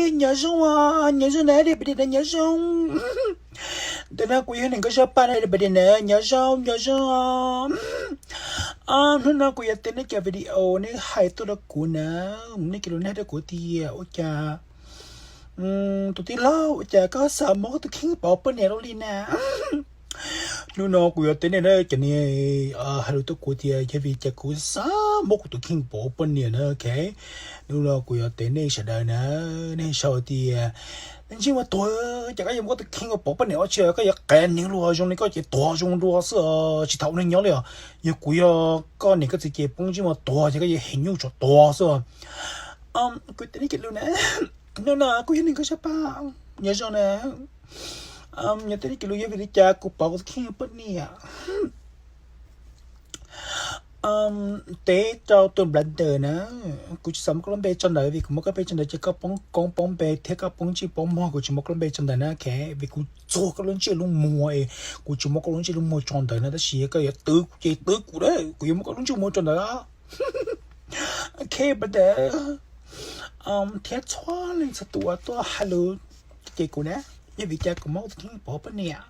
Nyob zoo, nyob zoo na, deb pem di na, nyob zoo. Ntawm no kuv yog neeg Nkauj Zaj Paj na, deb pem di na, nyob zoo, nyob zoo. Hnub no kuv yuav teb nej cov video nej hais tuaj rau kuv na, nej cov lus nej hais rau kuv tias ua cas tus tij laug ua cas koj xav muab koj tus kheej pov poj niam luaj li na. Hnub no kuv yuav teb nej na cov niag hais lus tuaj kuv tias yog vim cas kuv xav muab kuv tus kheej pov poj niam na, ok. Hnub no kuv yuav teb nej sawv daws na, nej sau tias ntsej muag tuag, cas koj yuav muab koj tus kheej pov poj niam ua tsi, koj yuav qev neeg luag zoo li koj ces tuag zoo dua xwb os, tsis tau ua neeg nyob li os. Yog kuv yog koj niam koj txiv ces poob ntsej muag tuag ces koj yuav hem nyuj tsov tuag xwb os. Kuv teb nej cov lus na, hnub no kuv yog neeg Nkauj Zaj Paj, nyob zoo na. Nyob teb nej cov lus yog vim li cas kuv pov kuv tus kheej poj niam. Teb rau tus brother na, kuv tsis xav muab koj lub npe tso ntawd vim kuv muab koj npe tso ntawd ces koj poob koob poob npe thiab koj poob ntsej poob muag, kuv tsis muab koj lub npe tso ntawd na, ok. Vim kuv txuag koj lub ntsej lub muag es kuv tsis muab koj lub ntsej lub muag tso ntawd na, tab sis yog koj yuav twv kuv ces twv kuv na, kuv yuav muab koj lub ntsej muag tso ntawd. Ok brother, thiab txhua leej txhua tus uas tuaj hais lus cem kuv na, yog vim cas kuv muab kuv tus kheej pov poj niam.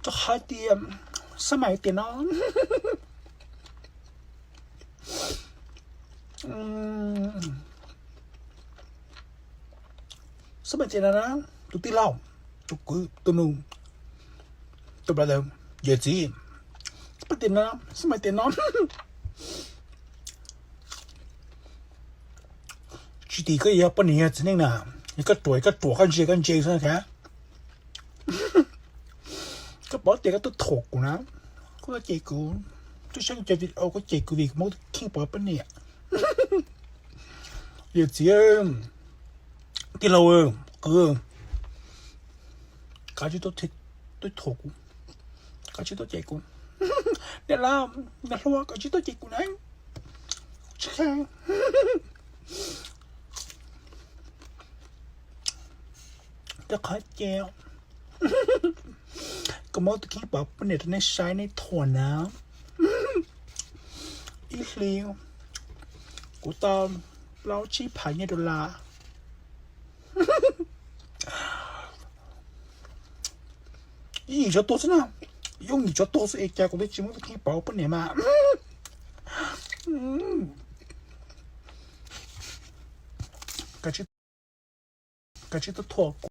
Rau qhov tias xab mais tias no, xab mais tias no na, tus tij laug, tus kwv, tus nus, tus brother, yawm txiv, xab mais tias no, xab mais tias no. Tsis tim koj yog poj niam yog txiv neej na, yog koj ruam koj ruam, koj ntse koj ntse xwb thiab. Koj paub tias koj tuaj thuam kuv na, koj tuaj cem kuv, tuaj saib kuv cov video koj cem kuv vim kuv muab koj tus kheej pov poj niam. Yawm txiv, tij laug, kwv, kav tsij tuaj thuam kuv, kav tsij tuaj cem kuv. Niam laus, niam hluas, kav tsij tuaj cem kuv na. Tsis kheev. Rau qhov ces kuv muab tus kheej pov poj niam rau nej saib nej thuam na. Ib hlis kuv tau plaub tsib phav nyiaj dollar. Ib yim tsov tuag xwb na, yooj yim tsov tuag xwb es cas kuv twb tsis muab tus kheej pov poj niam mas. Kav tsij tuaj thuam kuv.